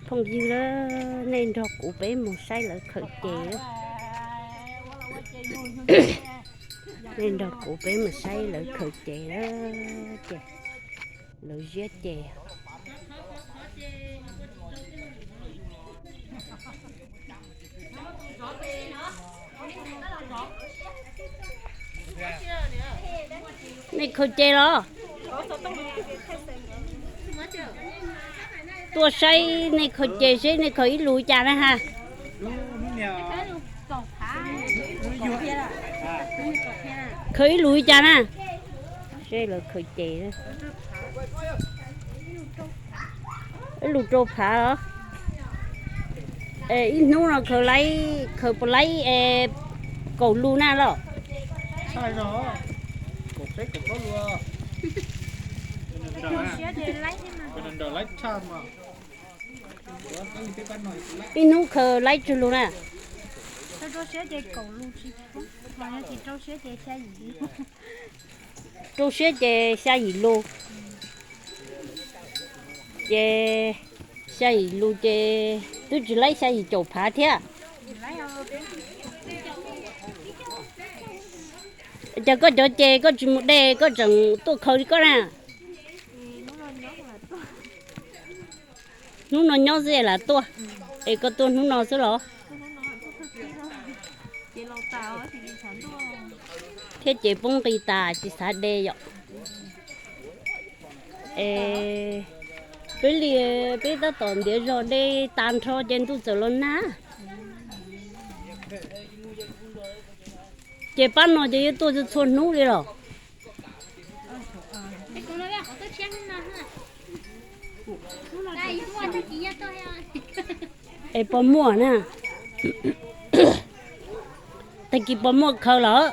Phooj ywg, nej nrog kuv peb mus saib lawv khaws ces. Nej nrog kuv peb mus saib lawv khaws ces lawm. Ces lawv ziab ces. Nej khaws ces los? Tuaj saib nej khaws ces seb nej khaws ib lus cas na ha. Khaws ib lus cas na. Seb lawv khaws ces. Ib lus rau phav os. Ib hnub no khaws laib, khaws puas laib kaum lus na los? Ib hnub khaws laib tsawg lus na? Rau siab ces xya yim lus. Ces xya yim lus ces twb tsis laib xya yim caum phav thiab. Cas koj cov ces koj tsis mus de, koj tseem tuaj khaws li koj na? Hnub no nyob xwb es lam tuaj, es koj tuaj hnub no xwb los? Thiab ces poob nqi tas tsis xav de yom. Es peb li, peb tab tom ntiav zog de tas nrho ces ntuj txawm los nag. Ces pab no ces yuav tuaj txhua hnub li los? Es puas muaj na? Tag kis puas muaj khaws lawm?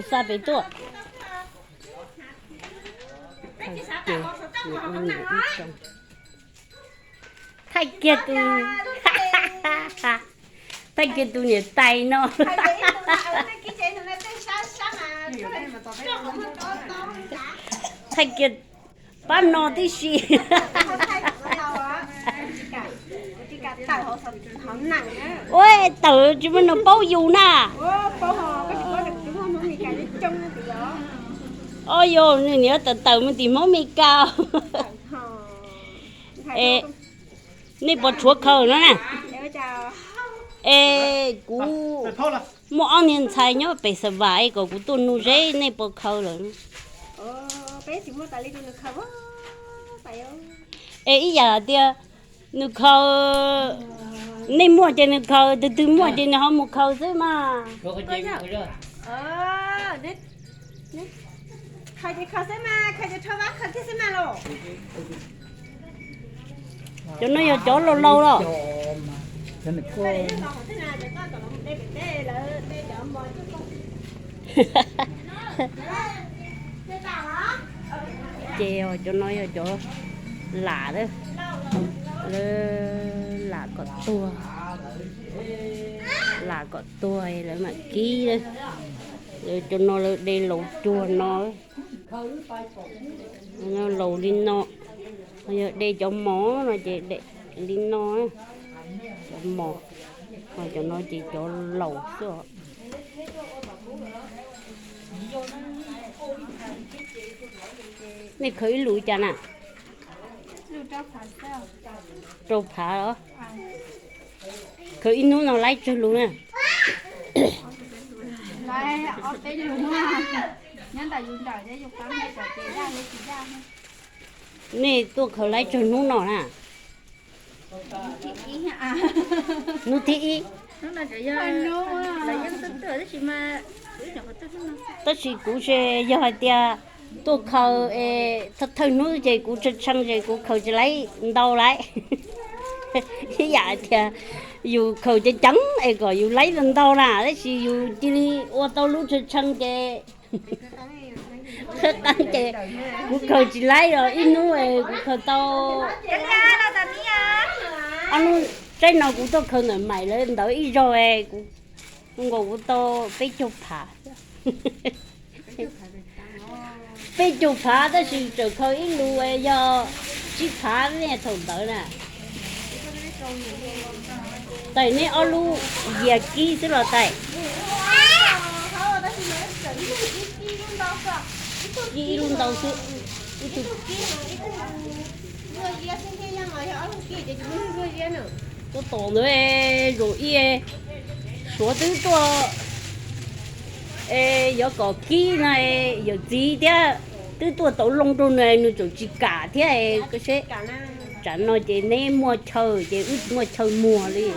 Xa pem tuaj. Thaij kiag tus, thaij kiag tus niam tais no. Thaij kiag pab no tib si. Ua tawm tsis muaj neeg paub yus na. Ua yus, nws niam tawm tawm mus tim Hmoob Mes Kas. Nej puas tshuav khaws no na? Es kuv muaj ob niag ntxhais nyob pem Xav Vam es kom kuv tuaj nug seb nej puas khaws lawm. Es ib yam tias nws khaws, nej muaj ces nws khaws, tus twg muaj ces nws ho mus khaws xwb mas. Cov no yog cov laus laus los? Ces cov no yog cov lam, lam kom tuag, lam kom tuag lawv mam kib. Lawv cov no lawv de laus cuag no, laus li no, yog de cov mos no ces de li no, cov mos, cov no ces cov laus xwb. Nej khaws ib lus cas na? Rau phav los? Khaws ib hnub no laib tsawg lus na? Nej tuaj khaws laib tsawg hnub no na? Hnub thib ib. Tab sis kuv yog hais tias tuaj khaws es thawj hnub ces kuv tshee tshee ces kuv khaws tsis laib ntau lawm. Ib yam tias yus khaws ceev ceev es kom yus laib ntau na, tab sis yus cia li ua tau lub tshee tshee ces qab ces kuv khaws tsis laib los ib hnub kuv khaws tau ob hnub. Tsaib no kuv tuaj khaws ntawm Maim lawv ntawd ib zaug, kuv nkaus kuv tau peb caug phav. Peb caug phav tab sis tseem khaws ib lus yog tsib phav ne thaum ntawd na. Tais neb ob lub yias kib xwb los tais? Kib ib lub ntau xwb. Ib tug tuaj tom ntawd, zaum ib suav twb tuaj, yuav kom kib no, yawm txiv thiab twb tuaj tau loo rau nws, nws tseem tsis kam thiab. Koj seb, tsam no ces neb muaj chaw ces wb tsis muaj chaw muag li.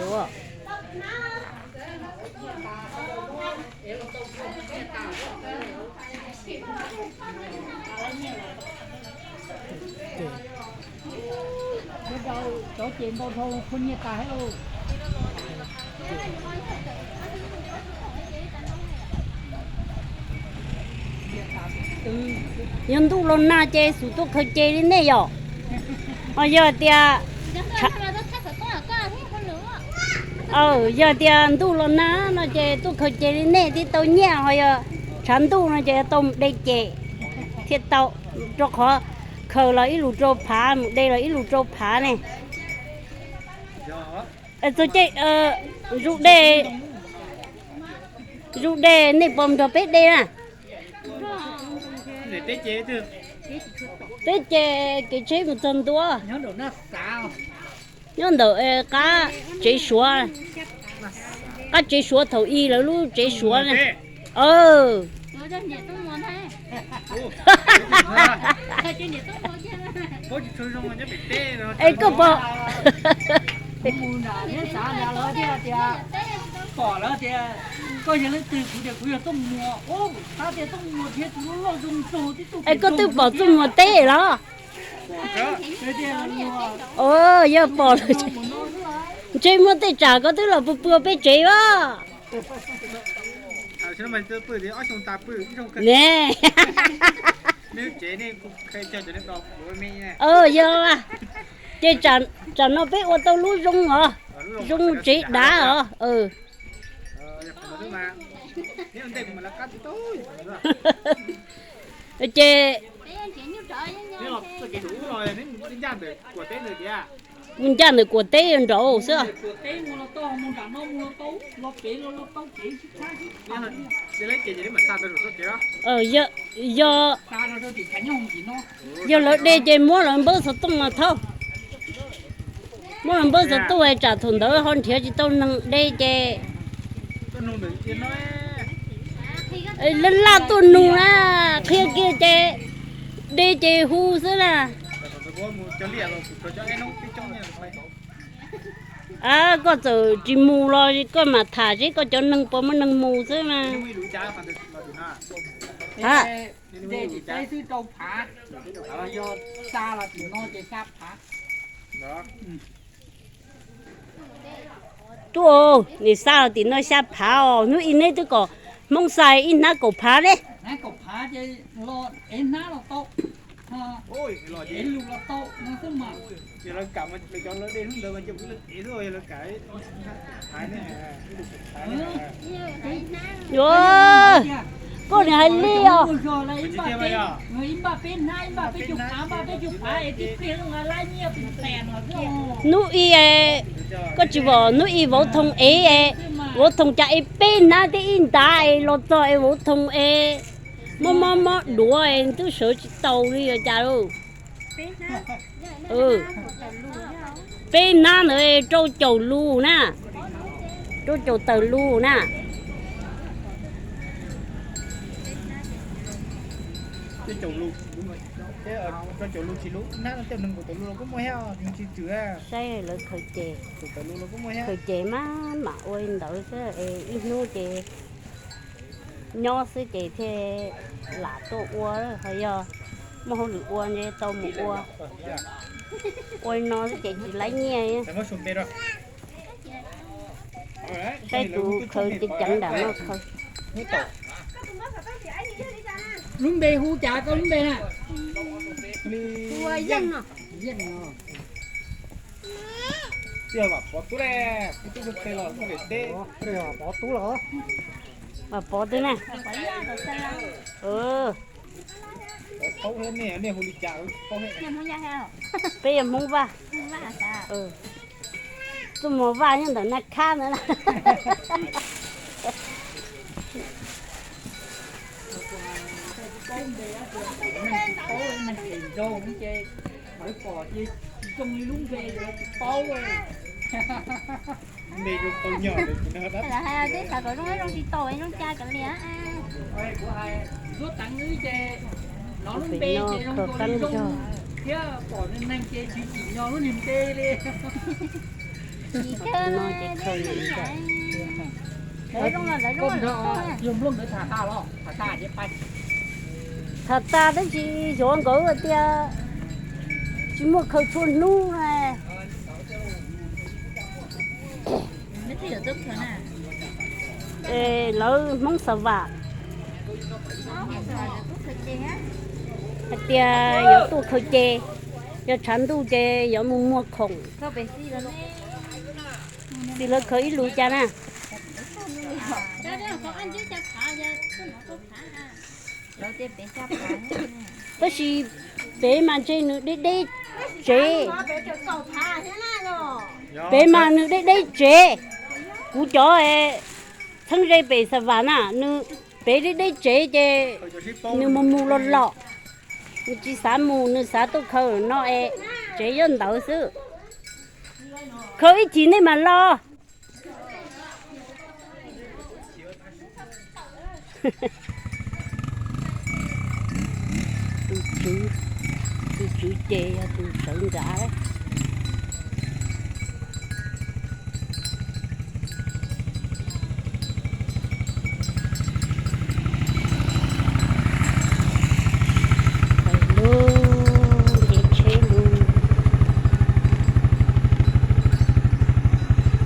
Yog ntuj los nag ces xub tuaj khaws ces li nej yom? Ho yog tias, yog tias ntuj los nag no ces tuaj khaws ces li nej thiaj tau nyiaj, ho yog tshav ntuj no ces tau mus de ces thiaj tau, rau qhov khaws los ib lus rau phav, mus de los ib lus rau phav ne. Txog caij, zoo de, zoo de nej puas nrog peb de na? Peb ces kev tsheb mus txog ntua, nyob ntawm qab tsev suav, qab tsev suav thaum ub lawv lub txaj suav na. Es koj pom, pom lawv tias koj yog leej twg, kuv tias kuv yog Tooj Muas. Tab tias Tooj Muas thiab tus loj loj zoo nraug tib tug. Es koj twb pom Tooj Muas teb los? Yog pom lawm, ntshe muaj tej tsam koj twb los pw pw peb tsev os. Ne, yog, ces tsam no peb ua tau lub zoo os, zoo tsev dav os. Ces mus ncaj ntawm kuam teb nraud xwb. Yog, yog lawv de ces muab lawv npawb xov tooj los thauj. Muab lawv npawb xov tooj tsam thaum ntawd ho nrhiav tsis tau neeg de ces laj laj tuaj nug na, qhia kiag ces de ces hu xwb na. A, koj txawm tsis mus los koj mam tham seb koj cov neeg puas muaj neeg mus xwb mas. Tuaj, nws xa los tim no xya phav os, hnub ib neb twb kom Hmoob xa ib hnab kaum phav ne. Yuav, koj niam hais li os. Hnub ib, koj tsis pom hnub ib vauv thoom ev, vauv thoom cas ev peb hnab thiab ib ntav es los txog es vauv thoom es mob mob mob duav es twb sawv tsis tau li os cas lauj. Peb hnab ntawd rau caum lus na, rau caum tawm lus na. Saib lawv khaws ces, khaws ces mas mam ua li ntawd xwb es ib hnub ces nyob xwb ces thiaj lam tuaj ua, ho yog muaj hauj lwm ua ntshe tau mus ua. Ua li no xwb ces tsis laib nyiaj. Saib tus khaws ceev ceev nram no khaws. Lub npe hu cas koj lub npe na? Pov Tub los. Pov twg na? Peb yog Hmoob Vaj. Tuaj mos Vaj nyob ntawm Naj Khab ntawd na. Lawv hais tias xav kom zoo zoo tsis tau zoo ca kav liam. Kuv hais Zuab Teev wb ces hnov lub npe ces zoo zoo thiab pom neeg ces tsis tsim nyog lub niag npe li. Yog Nplooj nkawd tham tas los tham tas ces pais. Tham tas tab sis xyov nkawd tias tsis muaj khaws txhua hnub na. Lawv Hmoob Xa Vam hais tias yuav tuaj khaws ces, yog tshav ntuj ces yuav mus muag khoom. Tsis lawv khaws ib lus cas na. Tab sis pem mas ntshe nws deb deb tsev. Pem mas nws deb deb tsev. Kuv cov txheeb ze pem Xa Vam na, nws pem deb deb tsev ces nws mus mus los los, nws tsis xav mus, nws xav tuaj khaws no es tsev nyob ntawd xwb. Khaws ib chim nej mam los. Tus tswv, tus tswv ces yog tus sawv nrad.